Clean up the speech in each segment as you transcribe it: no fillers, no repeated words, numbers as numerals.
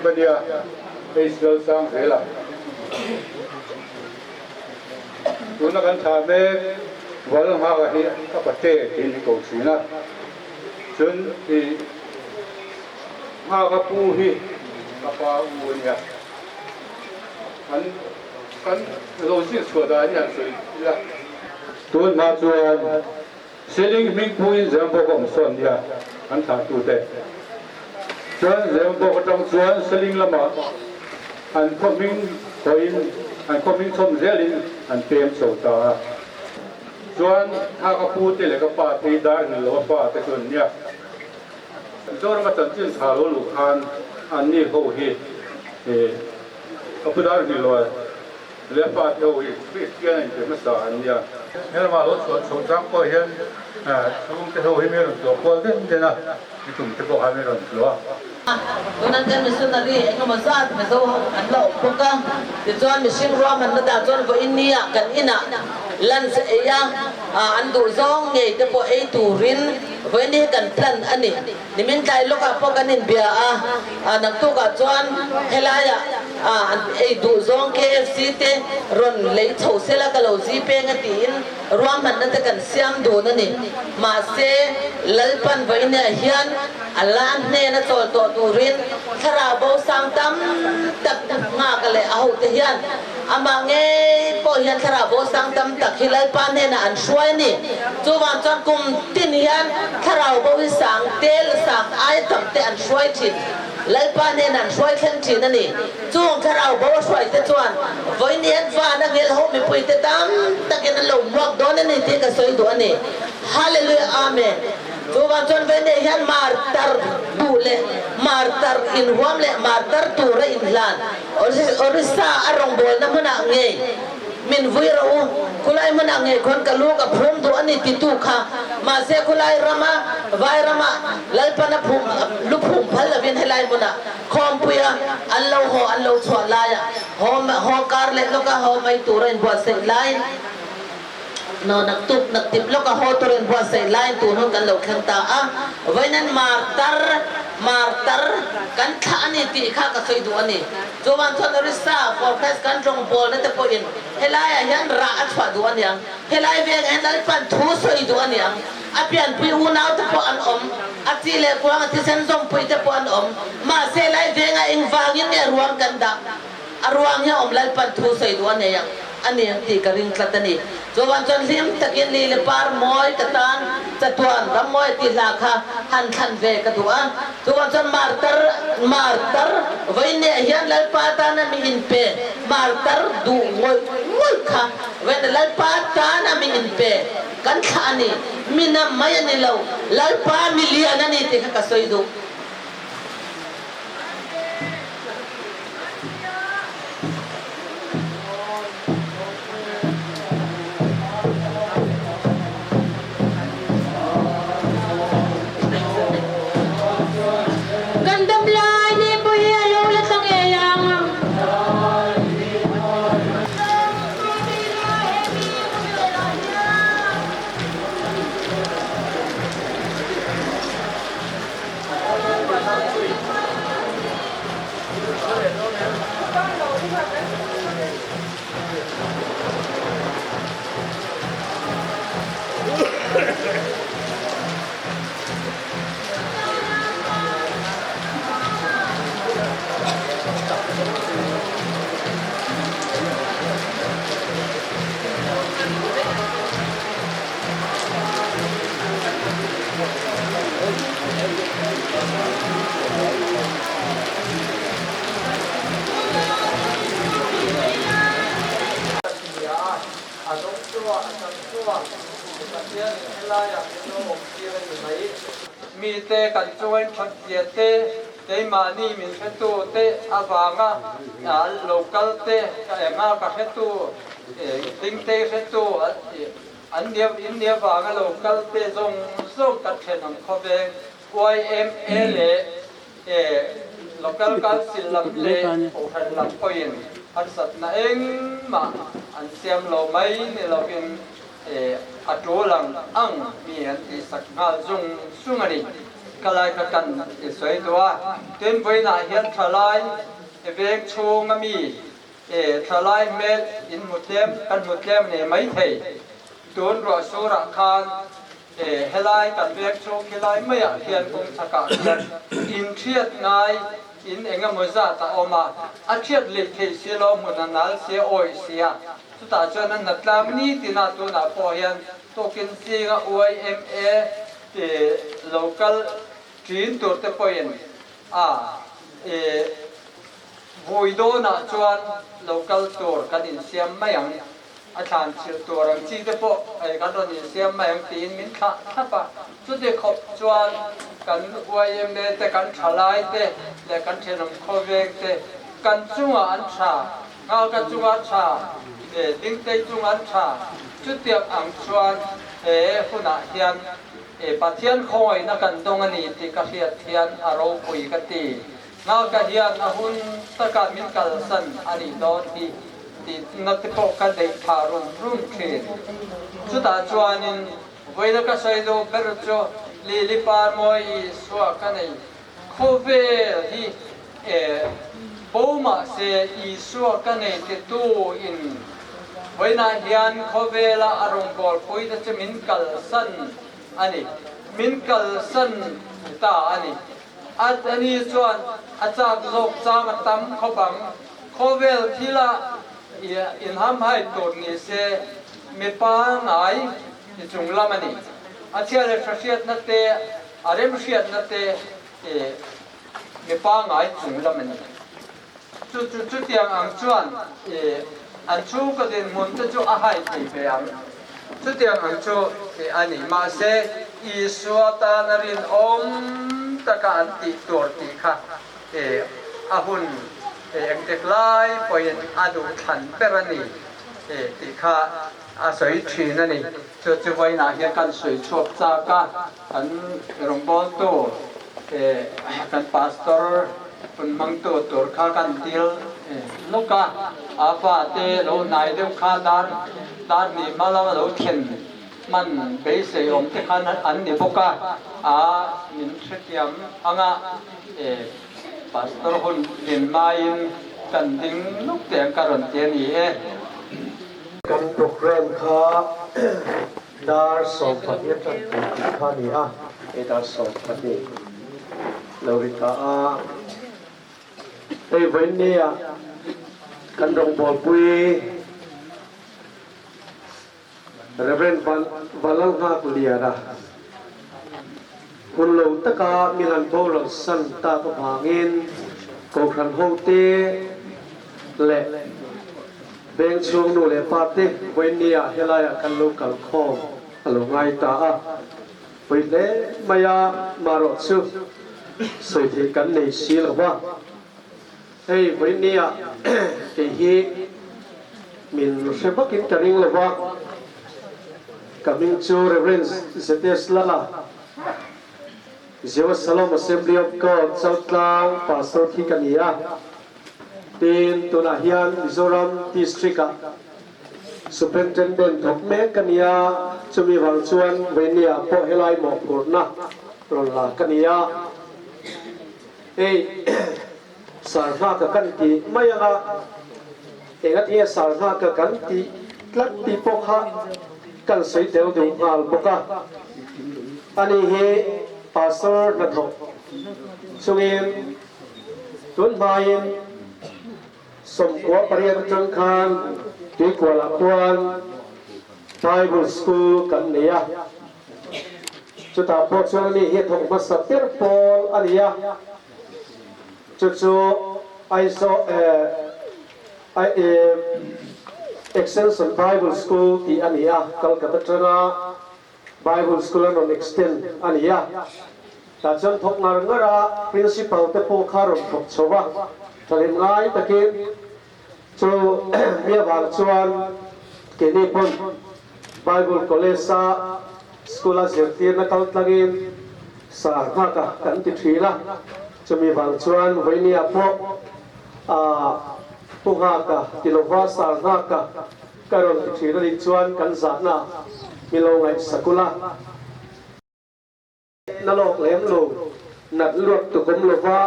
ka nia, H Lalsangzela. Tuna kan thlah mek Valnghaka hi ka pate tiin i ko thin a, chun i Nghaka pu hi ka pa u a nia. An kan lo zir chhuah dan hi han sawi ila. Tun hma chuan Seling hming phuin Zembawk a awm sawn nia an thlahtute chuan Zembawk atang chuan Seling lamah an khaw hming hawiin an khaw hming chhawm zelin an pem chho ta a. Chuan kha ka pu te leh ka pa te hi dar ngil lo a pa te chu an nia. Mizoram a chanchin tha lo luh khan anni ho hi ka pu dar ngil lo a. Leh pa te ho hi Kristian a inpe hmasa an nia. Hmelma lo chhuah chho chang pawh hian chhungte ho hi min rawn tlawh kual den den a, mi tum te pawh kha min rawn tlawh a. Tunan kan missionary engemaw zat Mizo ho an la awm bawk a, tichuan mihring ruahmanna dah chuan vawiin nia kan inah lunch ei a, an duh zawng ngei te pawh ei turin vawiin hi kan plan a ni. Nimin tlai lawkah pawh kan inbia a, naktukah chuan helaiah an ei duh zawng KFC te rawn lei chho sela ka lo zi peng a tiin ruahmanna te kan siam dun a ni. Mahse, Lalpan vawinia hian a la hnen a chawl tawh turin thlarau bo sang tam tak nghak leh a hote hian Amah ngei pawh hian thlarau bo sang tam tak hi Lalpa hnenah an hruai a ni. Chuvang chuan kum tin hian thlarau bo hi sang tel sang ai tam te an hruai thin. Lalpa hnenah an hruai thleng thin a ni. Chung thlarau bo a hruai te chuan vawiin an van a ngelh ho mipui te tam takin an lo hmuak dawn a ni tih ka sawi duh a ni. Hallelujah Amen. Chuvang chuan Vene hian martar duh leh martar inhuam leh martar tura inhlan Orissa a rawngbawlna hmunah ngei min vui rawh u, khulai hmunah ngei khawn ka lu ka phum duh a ni titu kha mahse khulai rama vai rama Lalpana phum lu phum phal lovin helai hmunah khawmpuia an lo haw an lo chhuah laia haw haw kar leh lawka haw mai tura inbuatsaih laiin No naktuk naktip lawk a haw tur in buatsaih laiin tun hun kan lo thleng ta a, vawiin martar martar kan thlah a ni tih kha ka sawi duh a ni. Chuvan chuan Orissa for Christ kan rawngbawlna te pawhin helaiah hian rah a chhuah duh a niang, helai vengah hian Lalpan thu sawi duh a niang, a pianpui unau te pawh an awm, a chi leh kuang a thisen zawmpui te pawh an awm, mahse helai vengah engvangin nge ruang kan dah? A ruang hi a awm Lalpan thu sawi duh a nei ang a ni ang tih ka ring tlat a ni. Chuvan chuan hlim takin lili par mawi ka tan chatuan ram mawi tih hla kha han thlan ve ka duh a. Chuvan chuan martar martar vawiinniah hian Lalpa tana mi inpe martar duh ngawih ngawih kha vawiin Lalpa tana mi inpe kan thlah a ni. Mi nam mai a ni lo, Lalpa mi lian a ni tih kha ka sawi duh. Kan dam lai ni pui a lo la tla ngei ang. A dawng chua, a chang chua, Pathian in helaiah min lo awm tir a ni mai. Mite kan chunga in that zia te, keimahni min hretu te avanga lo kal te, ka enga ka hretu, dingtei hretu An nia in nia vanga lo kal te zawng zawng kan then ang khawveng yma leh Local Council lam leh Kohhran lam pawhin harsatna engmah an siam lo mai ni lovin a tul ang ang mi an tihsak nghal zung zung a ni. Khalai kha kan i sawi duh a. Tin, vawiinah hian thalai veng chhunga mi thalai hmel in hmu tlem, kan hmu tlem nei mai thei. Tun ruah surah khan helai kan veng chhung khilai maiah khian kawng chhakah khian inhriat ngai in eng emaw zat a awm a, a hriat leh theih si lo hmun a nal si a awih si a, chutah chuan a hnatlang nitin a tunah pawh hian tukin zinga YMA lo kal ṭin tur te pawhin a vui dawnah chuan lo kal tur kan insiam mai ang, a thlan chilh tur ang chi te pawh kan rawn insiam mai ang tiin min thlah thlap a. Chuti khawp chuan kan YMA te, kan thalai te leh kan thenawm khawveng te kan chungah an tha, Ngauka chunga tha leh Dingtei chunga tha chutiang ang chuan he hunah hian Pathian khawngaihna kan dawng a ni tih ka hriat hian a ropui ka ti. Ngauka hian a hun takah min kalsan a nih dawn hi tihna te pawh ka neih tha rum rum thin. Chutah chuanin vawiina ka sawi duh ber chu Lili Parmawi Isua ka nei Khawvel hi bo mahse Isua ka nei titu in vawiinah hian khawvela a rawngbawlpui te chu min kalsan a ni. Min kalsan ta a ni. A ni chuan a chak zawk chang a tam khawp ang. Khawvel thila inhamhai tur ni se mi pangngai i chung lam a ni. A chhia leh hra hriatna te A remhriatna te i mi pangngai chung lam a ni. Chu chu chutiang ang chuan i an chhungkaw dinhmun te chu a hai thei ve ang. Chutiang ang chu i a ni. Mahse, Isua tana rinawm taka an tih tur tih kha i a hun i engtik lai pawhin a duh thlan ber a ni i tih kha a sawi thin a ni. Chu chu vawiinah hian kan sawi chhuak chak a, kan rawngbawltu kan pastor hun hmangtu tur kha kan dil lawk a, a fate lo hnai deuh kha dar dar hnih hma lama lo thlen hman beisei awm te khan an ni bawk a, a min hrethiam ang a, pastor hun din hmain kan ding lawk teh ang ka rawn ti a ni e. Kan programme kha dar 20 atang tur tih kha a ni a, hei dar 20 lo ri ta a. Hei vawiinnia kan rawngbawlpui Rev. Valalnghakliana hun lo taka min han boral san tak avangin Kohhran hote leh Veng chhung nu leh pa te vawiinnia helaiah kan lo kal khawm a lo ngai ta a, pawi hle mai a, marawh chu sawi theih kan nei si lo va. Hei vawiinnia kei hi min hre vakin ka ring lo va, ka hming chu Rev. ZS Lala, Jerusalem Assembly of God Chaltlang Pastor khi ka ni a. Tin, tunah hian Mizoram District-ah Superintendent thawk mek ka ni a, chumi vang chuan Vainia pawh helai mawhphurhna rawn la ka ni a. Hei Sarnghaka kan tih mai anga engatinge Sarnghaka kan tih tlat tih pawh kha kan sawi tel duh nghal bawk a. Ani hi Pastor hnathawk chungin Tun hmain 98 atang khan Tuikualah khuan Bible School kan nei a, chutah pawh chuan ani hi a thawk hmasa ber pawl a ni a, chu chu Aizawl Extension Bible School tih a ni a, Calcutta atanga Bible School an rawn extend a ni a, tah chuan thawk ngar ngar a, Principal te pawh kha rawn thawk chho a, thalem ngai takin chu mi avang chuan keini pawn Bible College a school a zirtirna kal tlangin sar nghak a kan ti thin a, chumi vang chuan vawinia pawh ah pu nghaka ti lova sar nghaka Ka rawn ti thin a nih chuan kan zahna mi lo ngaihsak ula. Na lawk lem lo. Nat luat tuk awm lova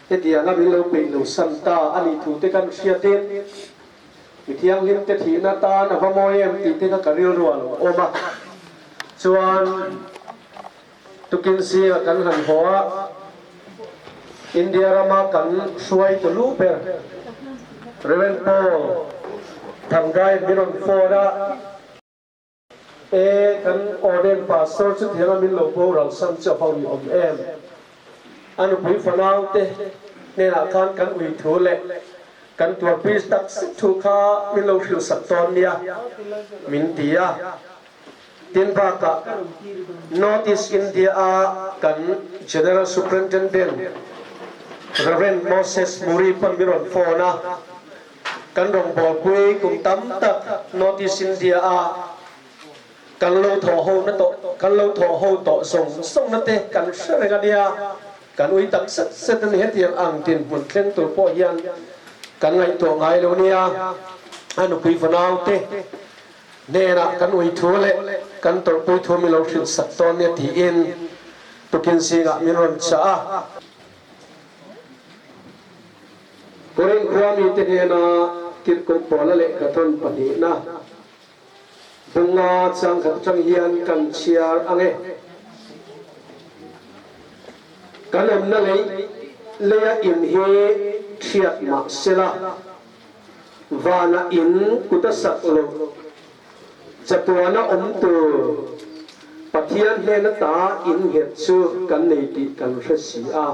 hetianga min lo peih lo san ta a nih thu te kan hriatin mi thianghlim te thihna tan a va mawi em tih te kha ka rilru a lo awm a. Chuan tukin zinga kan han haw a, India rama kan hruaitu lu ber Rev. Paul Thangai min rawn phone a, E, kan Ordained Pastor chu thianga min lo boral san chu a va ui awm em? A nupui fanau te hnenah khan kan ui thu leh kan tuarpui tak zet thu kha min lo hrilh sak tawn nia min ti a. Tin bakah North East India a kan General Superintendent Rev. Moses Muri pawn min rawn phone a. Kan rawngbawlpui kum tam tak North East India a kan lo thawh ho na tawh kan lo thawh ho tawh zawng zawng na te kan hre reng a nia. Kan ui tak zet zet a ni. Hetiang ang dinhmun thleng tur pawh hian kan ngaihtuah ngai lo nia. A nupui fanau te hnenah kan ui thu leh kan tawrhpui thu min lo hrilh sak tawn nia tiin tukin zingah min rawn chah a. Korin khua mite hnena Tirhkoh Paula lehkha thawn pahnihna bunga changkhat atang hian kan chhiar ang e. Kan awmna lei leia in hi thiat mah sela, vana in kut a sak loh chatuana awm tur Pathian hnena ta in nghet chu kan nei tih kan hre si a.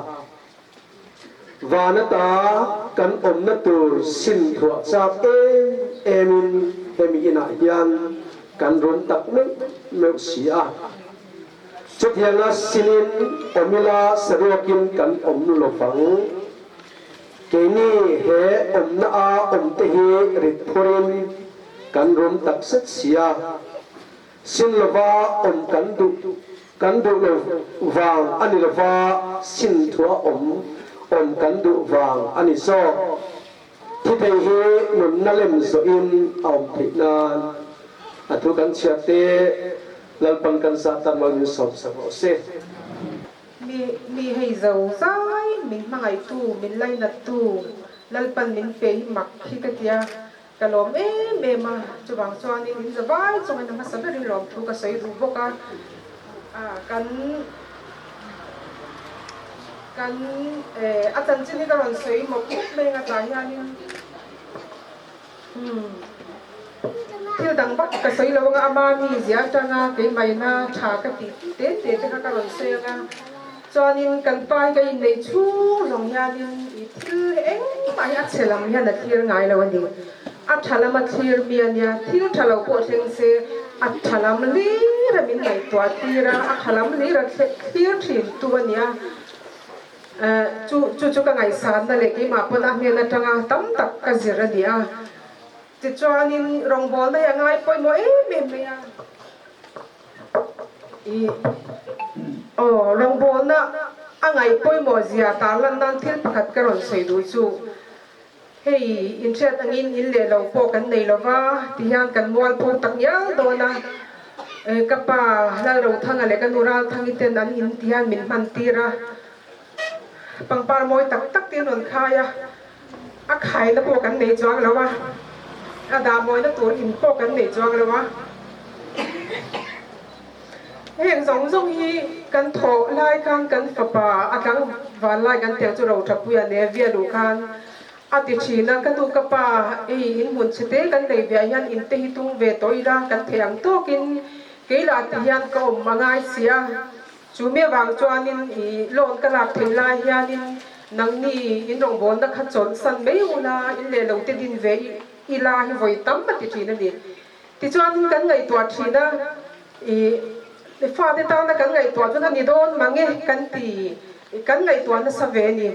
Van ata kan awmna tur sim thuah chak em emin hemi inah hian kan run tak meuh meuh si a. Chutianga sinin awm ila saruakin kan awm lovang. Keini he awmna a awmte hi rit phurin kan run tak zet si a. Sin lova awm kan duh kan duh lo vang a ni lova, sin thua awm awm kan duh vang a ni zawk. Thi thei hi nunna lem zawhin a awm theih nan a thu kan chhiar te Lalpan kan zah tak mal min sawmsak rawh se. Mi mi hei zo zai min hmangaihtu min lainattu Lalpan min pe hi mak hi ka tia. Ka lawm em em a, chuvang chuanin in zavai chungin a hmasa berin lawmthu ka sawi duh bawk a, kan kan a chanchin hi ka rawn sawi mawp mawp mai anga tah hianin umm thil dang vak ka sawi lo anga ama mizia atanga keimahina tha ka tih te te te kha ka rawn sawi anga chuanin kan pa hi ka inneih chhung zawng hianin i thil engmah hi a chhe lam hian a thlir ngai lo a ni. A tha lam a thlir mi a nia, thil tha lo pawh thleng se a tha lam lir a min ngaihtuah tir a, a tha lam lir a thlir thin tu a nia. Chu chu chu ka ngaihsanna leh keimah pawn a hnen atanga tam tak ka zir a ni a. Tichuanin rawngbawlna hi a ngai pawimawh em em mai a. I aw rawngbawlna a ngaih pawimawh zia tarlan nan thil pakhat ka rawn sawi duh chu hei inhriat angin in leh lo pawh kan nei lova tihian kan mualpho tak ngial dawn a, ka pa Lalrothanga leh ka nu Ralthangi ten an in tihian min hman tir a, pangpar mawi tak tak te an rawn khai a, a khaina pawh kan nei chuang lo a, a dah mawina tur in pawh kan nei chuang lo a. Heng zawng zawng hi kan thawh lai khan kan fapa a tlangval lai kan teh chu Rothapui a ne via luh khan a ti thin a, ka nu ka pa hei in hmun chhe te kan nei ve ah hian in te hi tung ve tawh ila kan theih ang tawkin kei lah ti hian ka awm a ngai si a, chu mi avang chuanin i loan ka lak theih lai hianin nangni in rawngbawlna kha chawlh san mai ula in leh lo te din ve ila hi vawi tam a ti thin a ni. Tichuan kan ngaihtuah thin a, i fate tana kan ngaihtuah chuan a ni dawn mang e kan ti, kan ngaihtuah nasa ve a ni.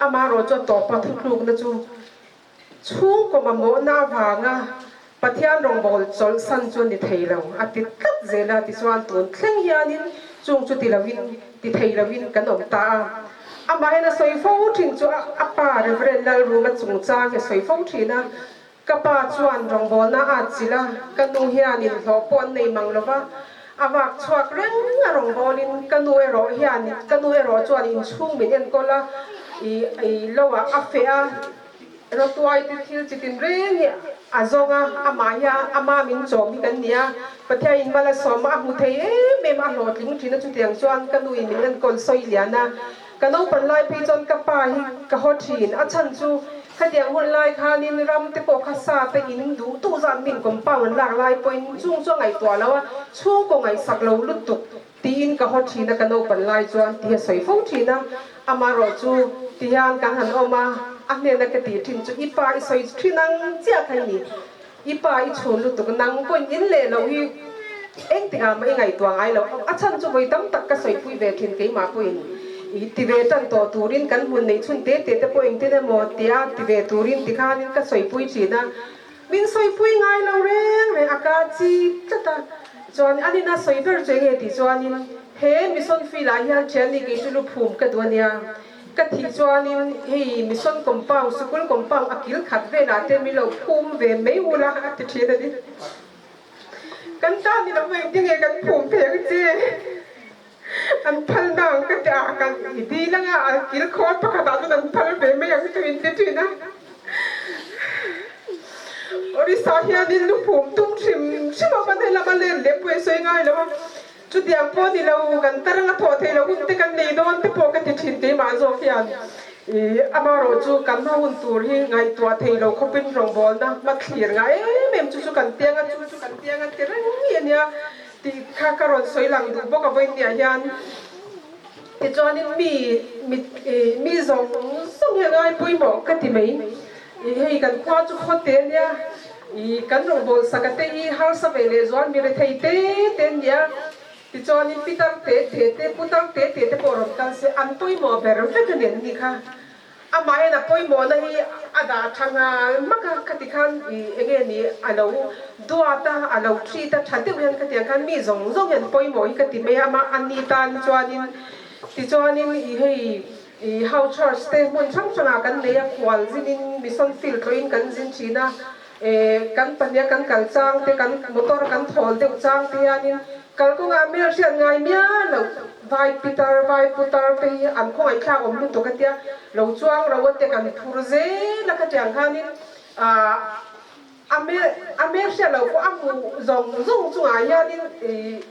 Amaherawh chuan tawpa thutlukna chu chhungkaw mamawhna avanga Pathian rawngbâwl chawlhsan chu a ni thei lo, a ti tlat zel a. Tichuan tun thleng hianin chung chu ti lovin, ti thei lovin kan awm ta a. Amaherawh a sawi fo thin chu a pa Reverend Lalruma chungchang hi a sawi fo thin a. Ka pa chuan rawngbawlna a atchilh a, ka nu hianin hlawh pawh an nei mang lo va. A vak chhuak reng a rawngbawlin ka nu erawh hian ka nu erawh chuan inchhung min enkawl a, i i lo ah a feh a, rawtuai te thil chi tin reng hi a zawng a, amah hi ama min chawm hi kan ni a, Pathianin mal a sawm a, a hmu thei em em a, a hlawhtling thin a, chutiang chuan ka nu in min enkawl sawi lian a, Ka naupan lai phei chuan ka pa hi ka haw thin, a chhan chu khatiang hun lai khanin ram te pawh kha sa te in duh duh zat min compound an lak lai pawhin chung chu a ngaihtuah lo a, chhungkaw ngaihsak lo lutuk tiin ka haw thin a ka naupan lai chuan ti a sawi fo thin a, amaherawh chu ti hian kan han awm a, a hnena ka tih thin chu i pa i sawi thin ang chiah kha i ni, i pa i chhun lutuk nang pawhin in leh loh hi Engtikah mah i ngaihtuah ngai lo. A chhan chu vawi tam tak ka sawipui ve thin keimah pawhin i ti ve tan tawh turin kan hmun neih chhun te te te pawh engtin emaw tia ti ve turin tikhanin ka sawipui thin a. Min sawipui ngai lo reng reng a ka chi tlat a. Chuan an ina sawi ber chu enge tih chuanin he mission field ah hian thian ni kei chu lu phum ka duh ania. Ka thih chuanin hei mission compound sikul compound a kil khat velah te min lo phum ve mai ula a ti thin a ni. Kan tan ni lo engtin nge kan phum phei ang che? An phal na ang ka ti a, kan i dil anga a kil khawl pakhat ah chuan an phal ve mai ang chu in ti thin a. Orissa hianin lu phum tum hrim hrim a, hman helam a len leh pawh i sawi ngai lo a, Chutiang pawh ni lo, kan tarang a thawh theih loh hun te kan nei dawn te pawh ka ti thin keimah zawk hian i amarawh chu kan hma hun tur hi ngaihtuah thei lo khawpin rawngbawlna hmathlir ngah em em chu chu kan tiang a, chu chu kan tiang a ti reng ngei a nia tih kha ka rawn sawi lang duh bawk a vawinia hian. Tichuanin mi mi mi zawng zawng hi a ngai pawimawh ka ti mai. I hei kan khua chu khaw te a nia, i kan rawngbâwl saka te hi harsa ve leh zual mi rethei te te an nia. Tichuanin pitar te te te, putar te te te pawh rawn kal se an pawimawh ber vek a ni an ni kha. Amah en a pawimawhna hi a dah tha nghal hmak a, khati khan i enge ni a lo duat a, a lo treat a, tha deuh hian khatiang khan mi zawng zawng hian pawimawh hi ka ti mai a, amah a ni tan chuanin tichuanin i hei i house church te hmun hrang hrangah kan nei a, khual zinin mission field tlawhin kan zin thin a, E, kan pahniha kan kal chang te, kan motor kan thawl deuh chang te hianin kal kawngah hmel hriat ngai miah loh vai pitar, vai putar te hi an khawngaihthlak awm lutuk a tia, lo chuang ro a te kan phur zel a khatiang khanin ah a hmel a hmel hriat loh pawh a hmuh zawng zawng chungah hianin ih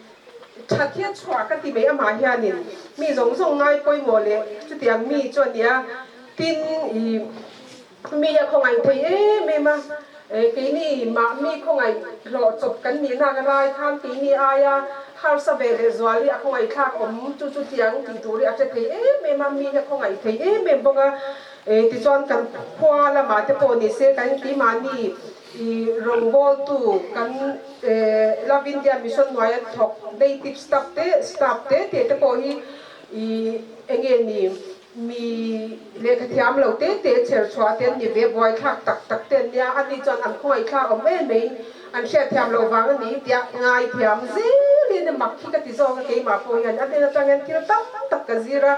that hian chhuah ka ti mai amah hianin mi zawng zawng ngai pawimawh leh chutiang mi chu a nia tin ih Mi a khawngaih thei em em a, keini mah mi khawngaih hlawh chawp kan nihna ka lai khan keini aia harsa ve leh zual hi a khawngaih thlak awm chu chu tiang tih tur hi a hre thei em em a, mi hi a khawngaih thei em em bawk a, tichuan kan khua lamah te pawh ni se kan keimahni i rawngbawltu kan Love India Mission hnuaia thawk native staff te staff te te te pawh hi i enge ni Mi lehkha thiam lo te te chher chhuah te an ni ve, buaithlak tak tak te an nia, ani chuan an khawngaihthlak awm em mai, an hriatthiam loh vang a ni tia ngaithiam zelin a mak hi ka ti zawk a, keimah pawh hian a hnen atang hian thil tam tak ka zir a,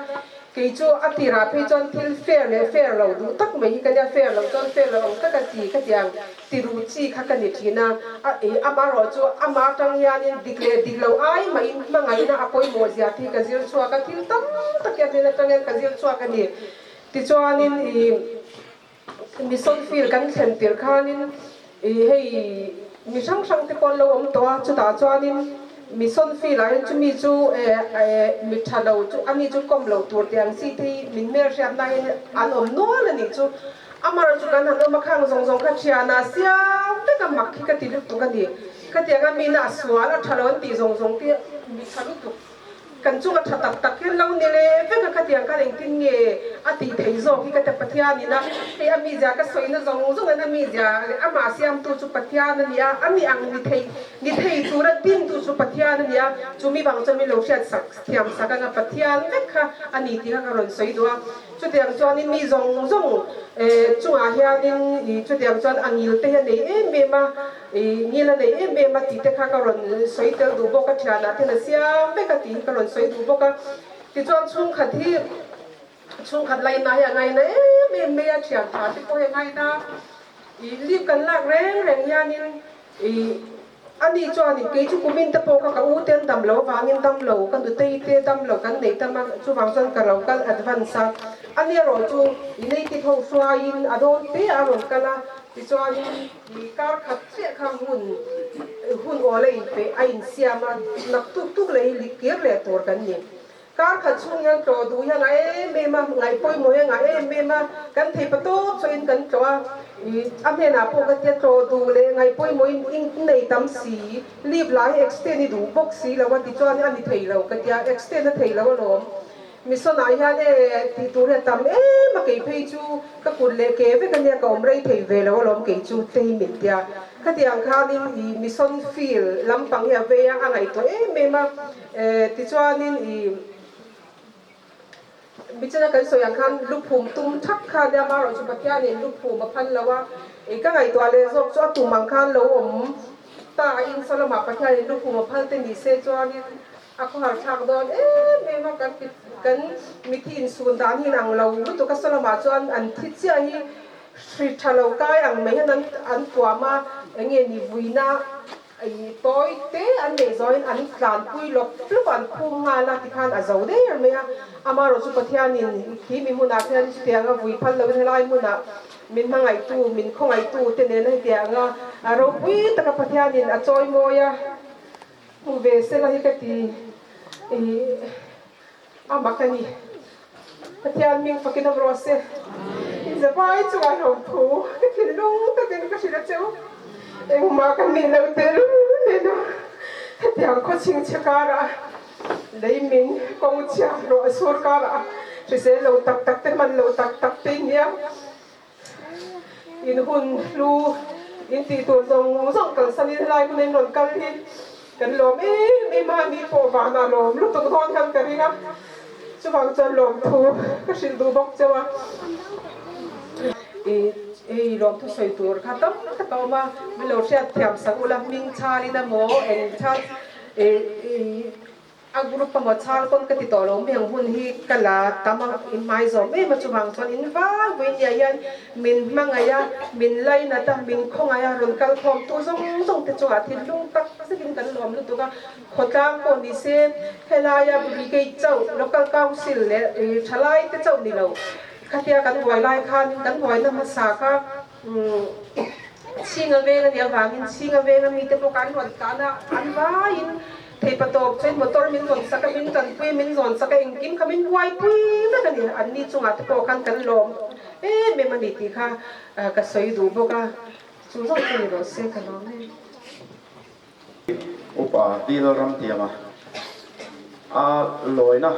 kei chu a tirah phei chuan thil fair leh fair lo duh tak mai hi ka nia, fair loh chuan fair lo ang taka ti ka ti ang. Ti ruh chi kha ka ni thin a, a ei amarawh chu amah atang hianin dik leh dik lo ai mahin hmangaihna a pawimawh zia te hi ka zir chhuak a, thil tam tak hian hnen atang hian ka zir chhuak a ni. Tichuanin ih mission field kan thlen tirh khanin ih hei mi hrang hrang te pawh an lo awm tawh a, chutah chuanin mission field ah hian chumi chu eh eh mi tha lo chu ani chu kawm lo tur tih ang chi te hi min hmelhriatna hian an awm nual a nih chu. Amar chu kan han awm a, khang zawng zawng kha thian a siam vek a, mak hi ka ti lutuk a ni. Khatiang a mina a sual a tha lo an tih zawng zawng te mi tha lutuk kan chunga tha tak tak hian lo ni leh vek a, khatiang khan engtin nge a tih theih zawk hi ka ti Pathian in a, hei a mizia ka sawina zawng zawng in a mizia leh amah siamtu chu Pathian a ni a, a mi ang ni thei ni thei tura dintu chu Pathian a ni a, chumi vang chuan min lo hriat sak thiam sak anga Pathian vek kha a ni tih kha ka rawn sawi duh a. Chutiang chuanin mi zawng zawng chungah hianin i chutiang chuan a ngil te hi a nei em em a, i ngil a nei em em a tih te kha ka rawn sawi tel duh bawk a, thianah ten a siam vek a tih hi ka rawn sawi duh bawk a. Tichuan chhungkhat hi chhungkhat laina hi a ngaina em em mai a, thian tha te pawh hi a ngaina. I leave kan lak reng reng hianin i. Ani chuanin kei chu kumin te pawh kha ka u te an dam lo avangin dam lo, ka nutei te dam lo kan nei tam a, chuvang chuan ka lo kal advance a. Ani erawh chu i native ho hruaiin a dawn te a rawn kal a, tichuanin i kar khat chiah kha hun hun awl a inpe a insiam a, nak tuk tuk leh hi kir leh tur kan ni. Kar khat chhung hian tlawh duh hi a ngah em em a, ngaih pawimawh hi a ngah em em a, kan thei pa tawp chawhin kan tlawh a, ih a hnenah pawh ka tia tlawh duh leh ngaih pawimawhin in nei tam si, leave lah hi extend i duh bawk si lo a tichuan a ni thei lo ka tia, extend a thei lo alawm. Mission ah hian e tih tur hi a tam em a, kei phei chu ka kut leh ke vek ania ka awm rei thei ve lo alawm kei chu te hi min tia. Khatiang khanin ih mission field lampang hi a vei a, a ngaihtuah em em a. Tichuanin i Michina kan sawi ang khan luphum tum thak kha nia amaherawh chu Pathianin luphum a phan lo a, i ka ngaihtuah leh zawk chu a tum ang khan lo awm ta in saw lamah Pathianin luphum a phal te ni se chuanin a khawhar thlak dawn em em a, kan kan mithi insun dan hi in ang lo lutuk a saw lamah chuan an thi chiah hi hri tha lo kai ang mai hian an an puam a, eng nge ni vuina I tawi te an neih zawhin an tlanpui lawp lawp a, an phum nghal a tikhan a zo der mai a. Amaherawh chu Pathianin khi mi hmunah khian chutiang a vui phal loin helai hmunah min hmangaihtu, min khawngaihtu te nena hetianga ropui taka Pathianin a chawimawi a, hmu ve sela hi ka ti i a mak a ni. Pathian ming fakin awm rawh se. In zavai chungah hlawm thu ka thinlung takin ka hrilh a cheu. Engmah ka nih loh tehlul nen a hetiang khawchhing chhe karah lei min kawng chhia hlawh a sur karah hrisel lo tak tak te hman lo tak tak te nia in hun hlu in tih tur zawng zawng kalsanin helai hmun in rawn kal hi kan lawm em em a, ni pawh vanah lawm lutuk dawn hian ka ring a, chuvang chuan lawmthu ka hrilh duh bawk cheu a. I lawmthu sawi tur kha tam tak a awm a, min lo hriat thiam sak ula hming chhalin emaw eng chhal A group emaw chhal pawn ka ti tawh lo mai ang hun hi ka la tam a in hmai zawm em a chuvang chuan in vai vawiin nia hian min hmangaih a min lainat a min khawngaih a rawn kal khawm tu zawng zawng te chungah thinlung tak zetin kan lawm lutuk a khawtlang pawh ni se helaia brigade chauh local council leh thalai te chauh ni lo khatia kan buai lai khan kan buaina hmasa kha Chhinga veng a nih avangin Chhinga venga mite pawh kan rawn tlan a an vaiin Theipatawp chuan motor min zawn sak a, min tanpui, min zawn sak a, engkim kha min buaipui vek a ni. Anni chungah te pawh khan kan lawm em em a ni tih kha ka sawi duh bawk a, chu zawk chu ni rawh se ka lawm em. Upa Dil Ramtiama a lawina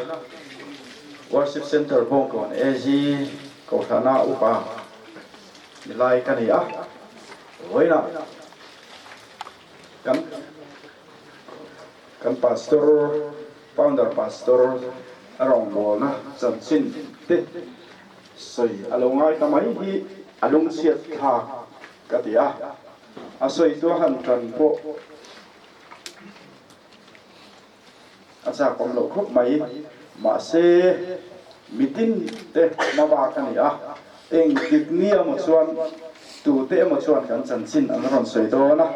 Worship Centre Bawngkawn AG Kohhrana Upa ni lai ka ni a, vawiinah kan Kan pastor, founder pastor a rawngbawlna chanchin te sawi a lo ngai ta mai hi a lungchhiat thlak ka ti a, a sawitu a han tan pawh a chak awm loh khawp mai. Mahse, mitin te hma bak a ni a, engtik ni emaw chuan tute emaw chuan kan chanchin an rawn sawi dawn a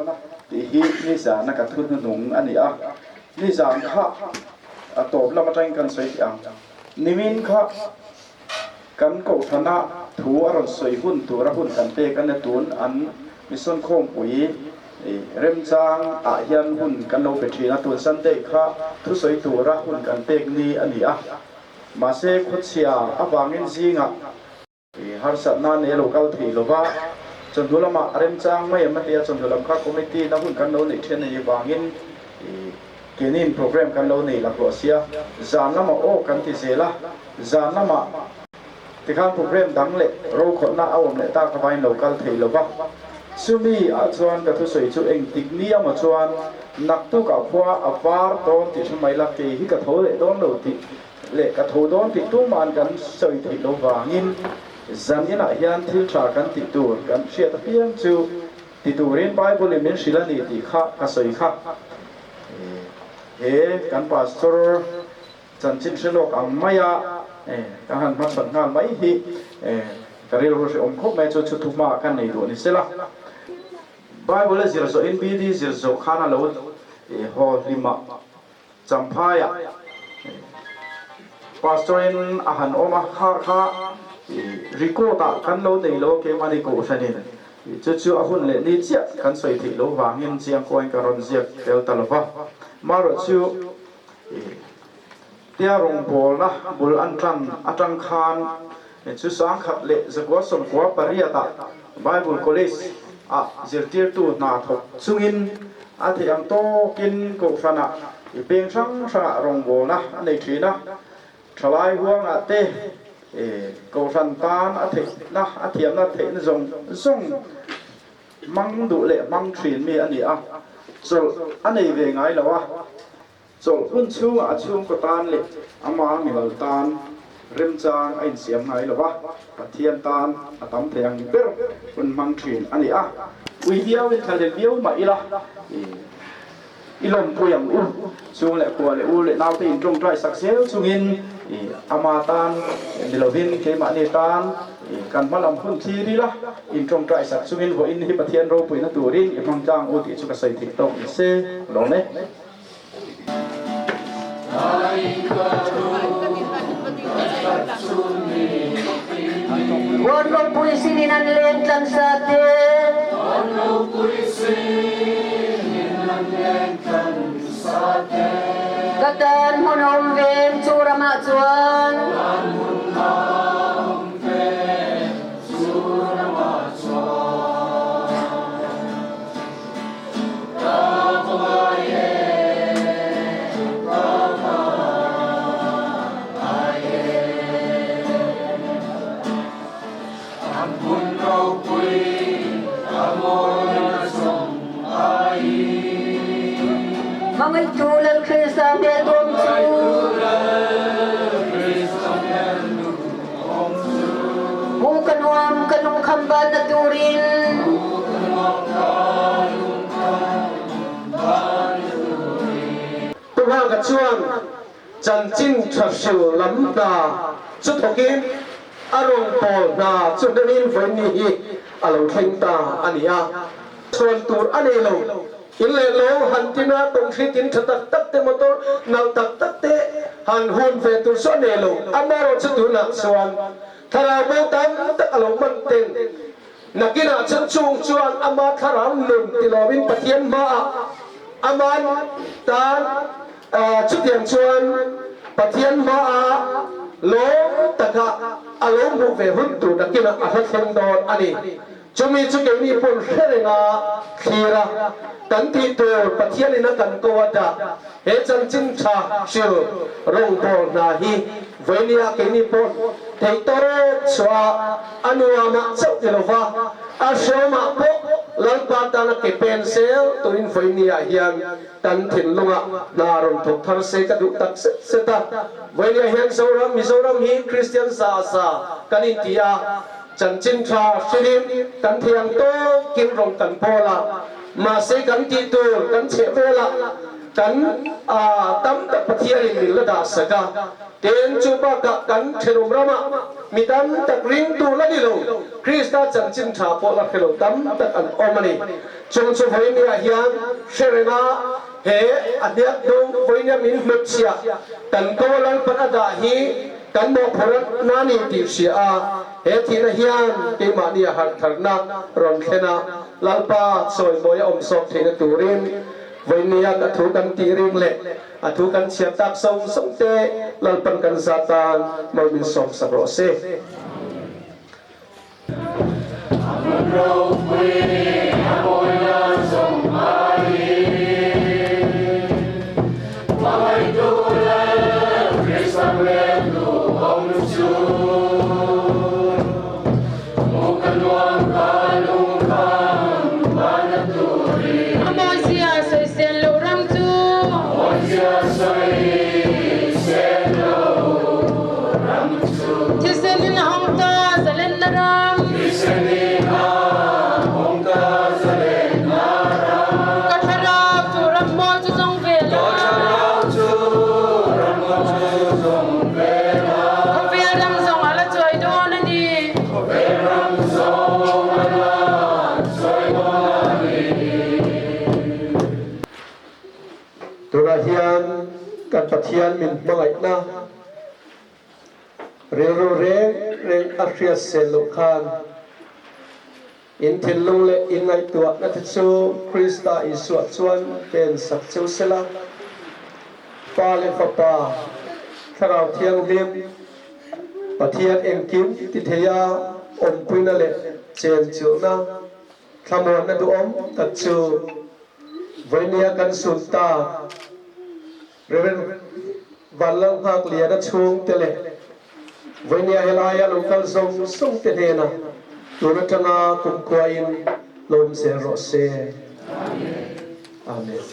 tih hi nizana ka thu hnuhnung a ni a. Nizan kha a tawp lam atangin kan sawi teh ang. Nimin kha kan kohhrana thu a rawn sawi hun tura hun kan pek a ni tun an mission khawmpui remchang ah hian hun kan lo pe thin a, tun Sunday kha thusawi tura hun kan pek ni a ni a. Mahse khawchhia avangin zingah harsatna nei a lo kal thei lova, chawhnu lamah remchang mai em a tia chawhnu lam kha committee na hun kan lo neih then a nih vangin kenin program kan lo nei laklawh sia, zan lamah aw kan ti zel a, zan lamah tikhan program dang leh rokhawlhna a awm leh tak avangin lo kal thei lova, chumi ah chuan ka thusawi chu engtik ni amaw chuan naktukah khua a var dawn tih hre mai la, kei hi ka tho leh dawn lo tih leh ka tho dawn tih tuma'n kan sawi theih lo vangin zan inah hian thil tha kan tih tur kan hriat apiang chu ti turin Bible in min hrilh a ni tih kha ka sawi kha. He kan pastor chanchin hre lawk ang maia ka han hmachhawn nghal mai hi ka rilru hrehawm khawp mai chu chu thuma kan nei duh ni sela. Bible a zir zawhin BD zir zawh khan a lo haw hlim a, Champhaiah Pastor-in a han awm a, kha kha record-ah kan lo nei lo keimahni kohhranin chu chu a hun leh ni chiah kan sawi theih loh vangin chiang kawngin ka rawn ziak tel ta lo va. Marawh chu tia rawngbawlna bul an tan atang khan chu sangkhat leh zakua sawmkua pariatah Bible College ah zirtirtu hna thawk chungin a theih ang tawkin kohhranah i peng hrang hrangah rawngbawlna a nei thin a, thalai huangah te kohhran tan a theihna a thiamna theihna zawng zawng hmang duh leh hmang thin mi a ni a, chawlh a nei ve ngai lo a. Chawlh hun chhungah a chhungkaw tan leh ama mimal tan remchang a insiam ngai lo va, Pathian tan a tam thei ang ber hun hmang thin a ni a. Ui viauin thlahlel viau mah ila, i lawmpui ang u. Chung leh kua leh u leh naute in tawngtai sak zel chungin ama tan ni lovin keimahni tan kan hma lam hun thlir ila, in tawngtai sak chungin vawiin hi Pathian ropuina turin i hmang tlang u tih chu ka sawi theih tawk ni se lawm e. Huan ropui sinin an leng tlang sa te. Ka tan hmun awm veng chu ramah chuan. Hmangaihtu Lal Krista hmel duam chu. Pu ka nuam ka lungkham banna turin. Tunghaka chuan chanchin tha hril lam hna chu thawkin a rawn pawl hna chu hnanin vawiin hi a lo thleng ta a ni a. Chhuan tur a nei lo. In leh lo han tina kawngthli tin tha tak tak te motor nalh tak tak te han hun ve tur chu a nei lo. Amaherawhchu tunah chuan thlarau bo tam tak a lo man ten Nakinah chuan chung chuan ama thlarau nun ti lovin Pathian hmaah aman tan chutiang chuan Pathian hmaah lawm taka a lo hmuh ve hun tur nakinah a hla thleng dawn a ni. Chumi chu keini pawn hre renga thlir a, kan tih tur Pathianin a kan ko a dah he chanchin tha hril rawngbâwl hna hi Vawinia keini pawh theih tawp chhuah a nuamah chauh ti lova, a hreawmah pawh Lalpa tana ke pen zel turin vawinia hian kan thinlungah hna rawn thawk thar se ka duh tak zet zet a. Vawinia hian Zoram, Mizoram hi Kristian za za kan inti a, chanchin tha hrilin kan thei ang tawkin rawn kan bawl a, mahse kan tih tur kan chheh velah, Kan tam tak Pathianin min la dah sak a, tin chu bakah kan thenawm ramah mi tam tak ringtu la ni lo, Krista chanchin tha pawh la hre lo tam tak an awm a ni. Chung chu vawinia hian hre renga he a hniak dawng vawinia min hnutchhiah kan ko a Lalpan a dah hi kan mawhphurh na ni tih hria a, he thihna hian keimahni a harhtharna rawn thlen a, Lalpa chawimawi a awm sawk theihna turin Vawinia a thu kan tih ring leh a thu kan chhiar tak sawng sawng te Lalpan kan za tan mal min sawm sak rawh se. A mawizia sawisel lo ram chu. Thisen in a hawng ta zalenna ram. Tunah hian kan Pathian min hmangaihna rilru reng reng a hriat sel loh khan in thinlung leh in ngaihtuahna te chu Krista Isua chuan pen sak cheu sela. Pa leh Fapa, Thlarau Thianghlim, Pathian engkim ti theia awmpuina leh chenchilhna Thlamuanna duhawm tak chu vawinia kan sun ta. Rev. Vanlalnghakliana chhungte leh vawinia helaia lo kal zawng zawng te hnena tun atanga kumkhuain lawm zel rawh se. Amen.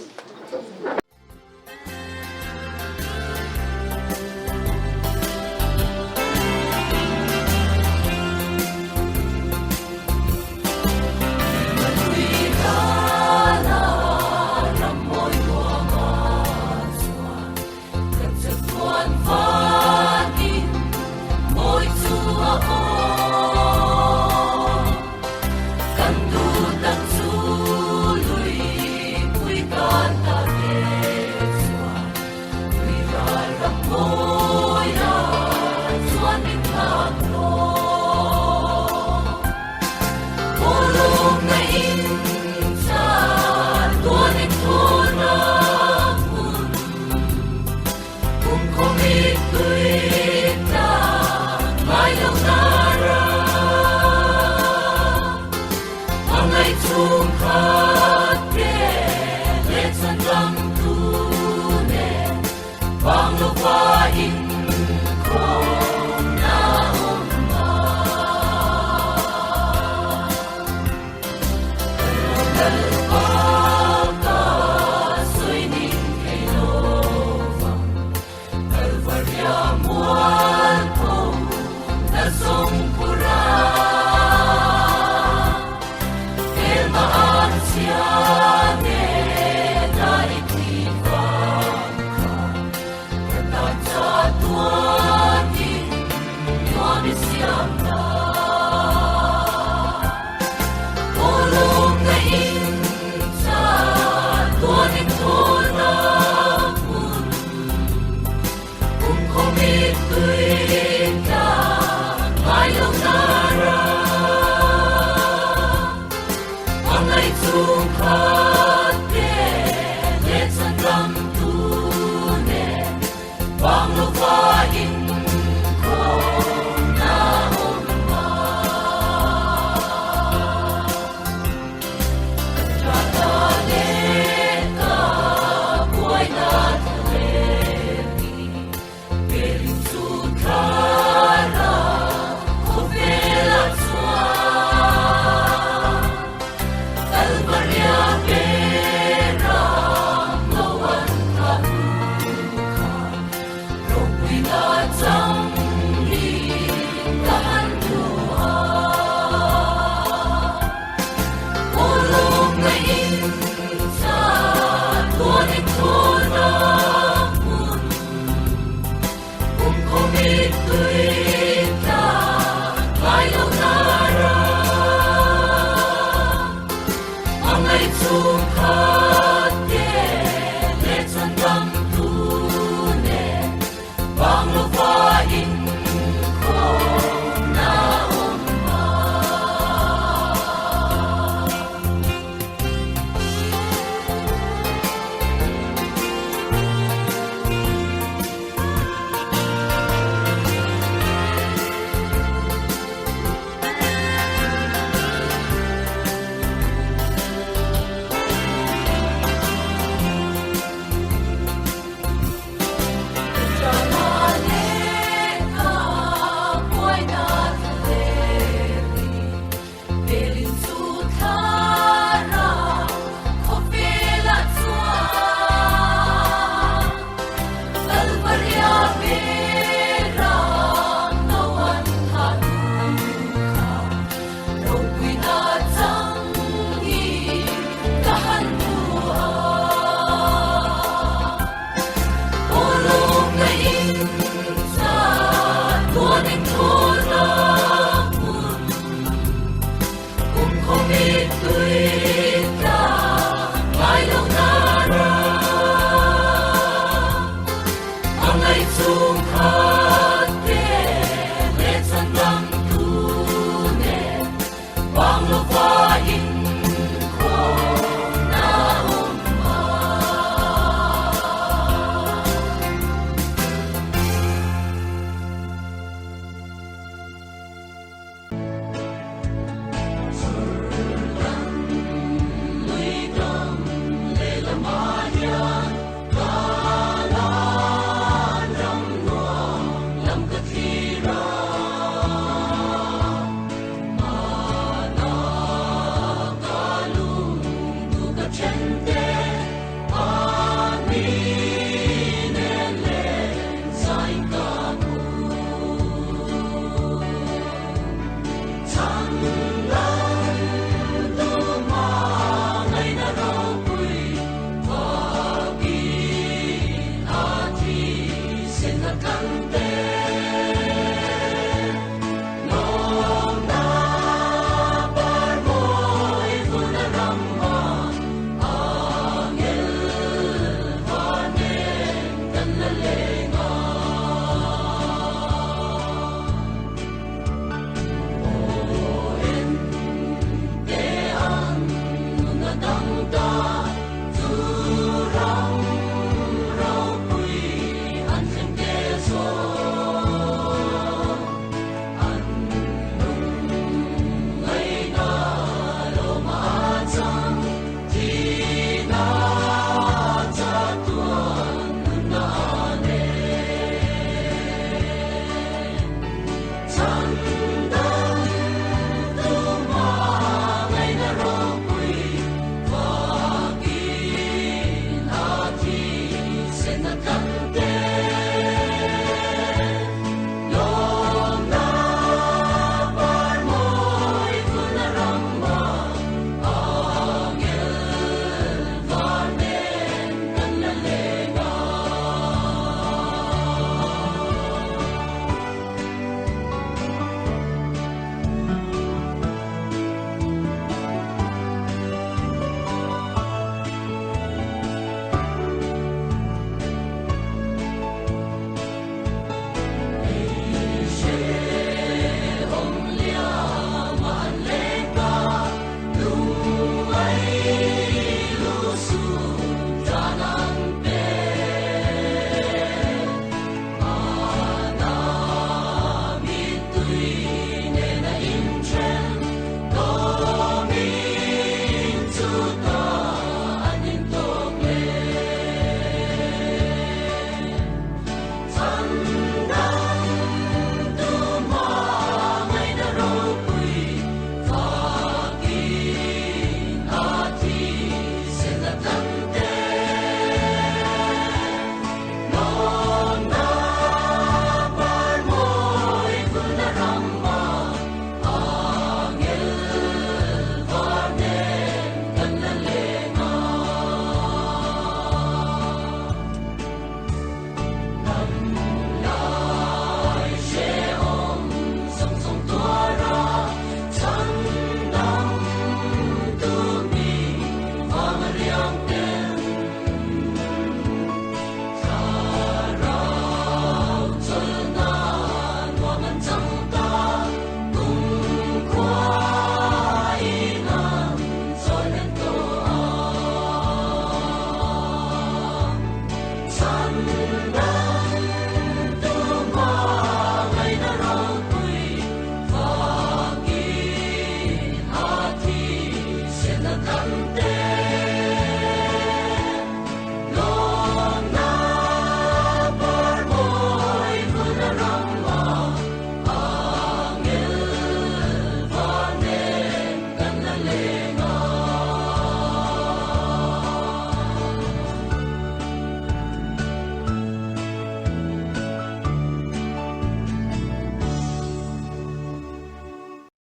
Welcome.